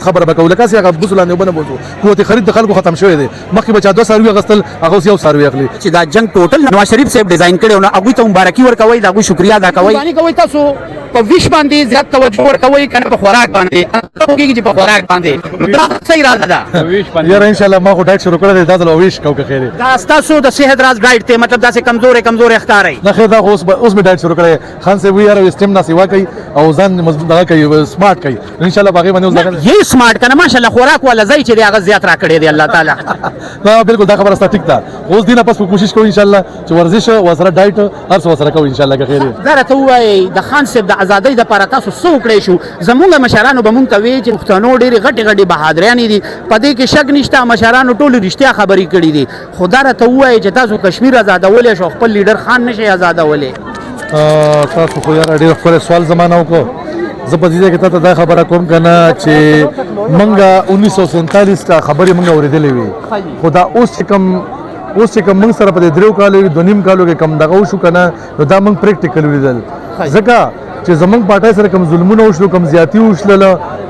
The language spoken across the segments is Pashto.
خبره به کوو، لکه هسې هغه بوسو لاندې اوبه نه بوځو. قوت خرید د خلکو ختم شوی دی. مخکې به چا دوه څاروي اخیستل، هغه اوس یو څاروي اخلي. چې دا جنګ ټوټل نواز شریف صاحب ډیزاین کړی، نو هغوی ته مبارکي ورکوئ، د هغوی شکریا ادا کوئ؟ قرباني کوئ؟ تاسو په ویش باندې زیات توجه ورکوئ که نه په خوراک باندې؟ پوهېږي چې په خوراک باندې دا څه اراده ده؟ یاره، انشاءالله ما خو ډایټ شروع کړی دی، دا ځل ویش کوو که خیر. دا ستاسو د صحت راز ډایټ دی؟ مطلب داسې کمزورې کمزورې ښکارئ. نه خیر، دا خو اوس مې ډایټ شروع کړی. خان صاحب یاره سټیم نه سیوا کوي او ځان مضبوط دغه کوي، سمارټ کوي. ان شاء الله باغې باندې اوس دغه یې سمارټ کنه. ماشاءالله، خوراک والا ځای چې دی هغه زیات را کړی دی الله تعالی. نه، بالکل دا خبره ستا ټیک ده. اوس دینه پس کوشش کوو ان شاء الله چې ورزش او سره ډایټ هر څه سره کوو ان شاء الله که خیر. دا راته ووایئ، د خان صاحب د ازادۍ دپاره تاسو څه وکړی شو؟ زمونږ مشرانو به مونږ ته وی چې پښتنو ډېرې غټې غټې بهادریانې دي. په دې کې شک نشته، مشرانو ټولو رښتیا خبرې کړې دي، خو دا راته ووایئ چې تاسو کشمیر ازادولی شو، خپل لیډر خان نشئ ازادولی؟ تاسو خو یاره ډېر ښکلی سوال زمانه وکړو. زه په دې کې ته دا خبره کوم کنه چې مونږه 1947 کا خبرې مونږ اورېدلې وي، خو دا اوس چې کوم مونږ سره په دې دریو کالو، 2.5 کالو کې کوم دغه وشو کنه، نو دا مونږ پریکټیکل ولیدل، ځکه چې زمونږ پارټۍ سره کوم ظلمونه وشو، کوم زیاتی وشلل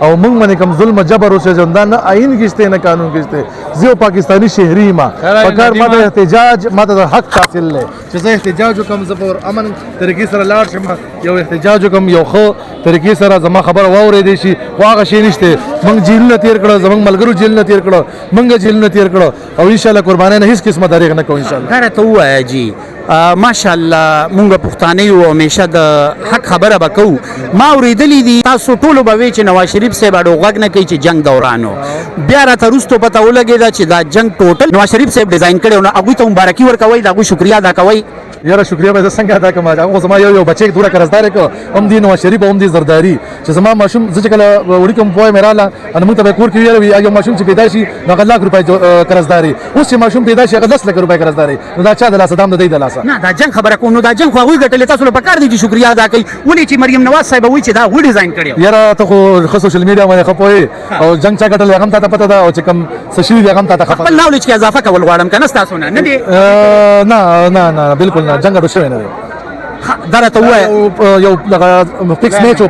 او مونږ باندې کوم ظلم جبر وشو، چې دا نه آئین کې شته نه قانون کې شته. زه یو پاکستانی شهري ما پکار ما ته احتجاج ما ته حق حاصل دی چې زه احتجاج وکم، زه په امن طریقې سره لاړ شم، یو احتجاج وکم، یو ښه طریقې سره زما خبره واورېدې شي، خو هغه شی نشته. مونږ جیلونه تیر کړو، زمونږ ملګرو جیلونه تیر کړو، مونږ جیلونه تیر کړو او ان شاء الله قربانۍ نه هیڅ قسمه دریغ نه کوو ان شاء الله. دا راته ووایه جی، ماشاءالله مونږ پښتانه یو، همیشه د حق خبره به کوو. ما اورېدلي دي تاسو ټولو به وی چې نواز شریف صاحب اډو غږ نه کوي چې جنگ دورانو، بیا راته وروستو پته ولګېده چې دا جنگ ټوټل نواز شریف صاحب ډیزاین کړی، نو هغوی ته مبارکي ورکوئ، د هغوی شکریا ادا کوئ؟ یاره، شکریا به زه څنګه ادا کوم؟ هغه خو زما یو یو بچی دوره قرضدار کړ، هم دی نواز شریف هم دی زرداری، چې زما ماشوم زه چې کله وړي کوم پوه مې رااله، ان موږ ته به کور کې ویل یو ماشوم چې پیدا شي نو هغه لاک روپۍ قرضداري، اوس چې ماشوم پیدا شي هغه 10 لک روپۍ قرضداري، نو دا چا د لاسه؟ دام د دی د لاسه. نه، دا جنگ خبره کوم. نو دا جنگ خو هغوی ګټلې، تاسو له پکار دي چې شکریا ادا کړئ، ولې چې مریم نواز صاحب وایي چې دا هغوی ډیزاین کړی. یاره، ته خو ښه سوشل میډیا باندې ښه پوهې او جنگ چا ګټلی هغه هم تاته پته ده او چې کوم څه شوي دي هغه هم تاته ښه خپل پته. نالج کې اضافه کول غواړم که نه ستاسو نه نه دی؟ نه نه نه، بالکل نه، جنگ ګټل شوی نه دی. دا راته ووایه. یو دغه فکس میچ او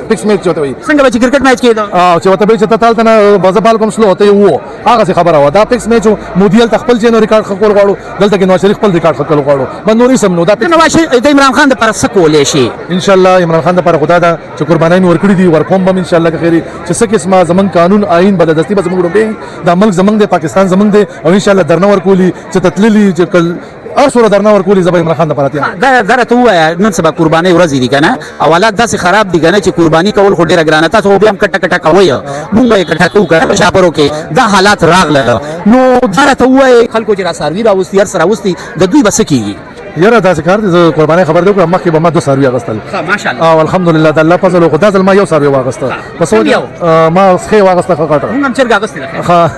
فکس میچ چوته وي. څنګه به چې کرکټ میچ کېده؟ او چې وته به چې ته تالته نه بازه بال کوم سلو ته وو، هغه څه خبره و. دا فکس میچ، مودي هلته خپل چې نو ریکارډ خپل غواړو، دلته کې نواز شریف خپل ریکارډ خپل غواړو، بس نور سم. نو دا د نواز شریف، د عمران خان دپاره څه کولی شي؟ ان شاء الله عمران خان لپاره خدا دا چې قربانۍ مې ورکړي دي، ورکوم به ان شاء الله که خیر، چې څه قسمه زمونږ قانون آئین بلدستی به زمونږ روپې. دا ملک زمونږ دی، پاکستان زمونږ دی او ان شاء الله درنه ورکولي چې تتللی چې کل هر څومره درنه ورکولي، زه به عمران خان لپاره تیار. دا راته ووایه، نن سبا قربانۍ ورځې دي که نه او حالات داسې خراب دي که نه چې قرباني کول خو ډېره ګرانه. تاسو خو بیا هم کټه کټه کوئ، مونږ به یې کټه کوو که نه په شاپرو کې دا حالات راغله. نو دا راته ووایه، خلکو چې را څاروي راوستي، هر څه راوستي، د دوی به څه کېږي؟ یاره، داسې کار دی، زه قربانۍ خبر دی وکړم. مخکې به ما دوه څاروي اخیستل. ماشاءالله. او الحمدلله د الله فضل، خو دا ځل ما یو څاروي واغسته. په څه یو؟ ما سخې واغسته ښه غټه. مونږ هم چرګ اخیستې ده. ښه،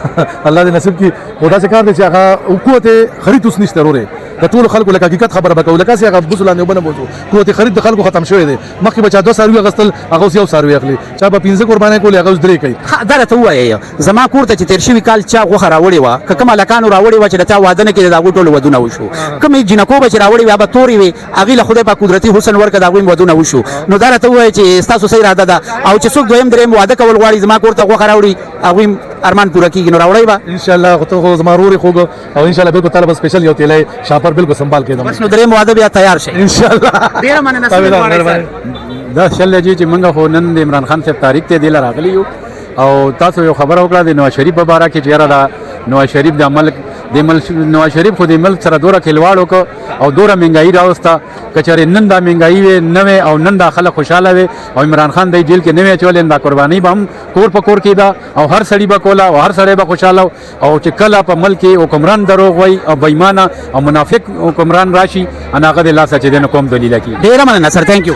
الله دې نصیب کړي. خو داسې کار دی چې هغه قوت خرید اوس نشته وروره د ټولو خلکو. لکه حقیقت خبره به کوو، لکه هسې هغه بوسو لاندې اوبه نه بوځو. قوت خرید د خلکو ختم شوی دی. مخکې به چا دوه څاروي اخیستل، هغه اوس یو څاروي اخلي، چا به پنځه قربانۍ کولې، هغه اوس درې کوي. ښه، دا راته ووایه، زما کور ته چې تېر شوي کال چا غوښه راوړې وه، که کوم هلکانو راوړې وه چې د چا واده نه کېده، د هغوی ټولو ودونه وشو. کومې جینکو به چې راوړې وې، هغه به تورې وې، هغې له خدای پاک قدرتي حسن ورکړه، د هغوی هم ودونه وشو. نو دا راته ووایه چې ستاسو څه اراده ده او چې څوک دویم درېیم واده کول غواړي، زما کور ته غوښه راوړي، هغوی هم ارمان پوره کېږي، نو راوړی به؟ ان شاء الله، خو ته خو زما ورور خوږ او ان شاء الله بالکل طالب سپیشل یو تیلی شاپر بالکل سنبال کېدم. بس نو درېیم واده بیا تیار شئ. ان شاء الله. ډېره مننه. څه غواړئ؟ دا شل جی چې موږ خو نن د عمران خان صاحب تاریخ ته دی راغلی یو او تاسو یو خبره وکړه د نواز شریف په باره کې چې یاره دا نواز شریف د ملک، نواز شریف خو د ملک سره دوره کھلواړ وکړ او دوره مهنګایي راوسته. کچره نن دا مهنګایي وي نه وي او نن دا خلک خوشاله وي او عمران خان د جیل کې نه وي چولې، دا قرباني به هم کور په کور کې ده او هر سړی به کولا او هر سړی به خوشاله. او چې کله په ملک کې حکمران دروغ وای او بېمانه او منافق حکمران راشي، ان هغه د لاسه چې دنه کوم دلیل کی. ډیره مننه سر، thank you.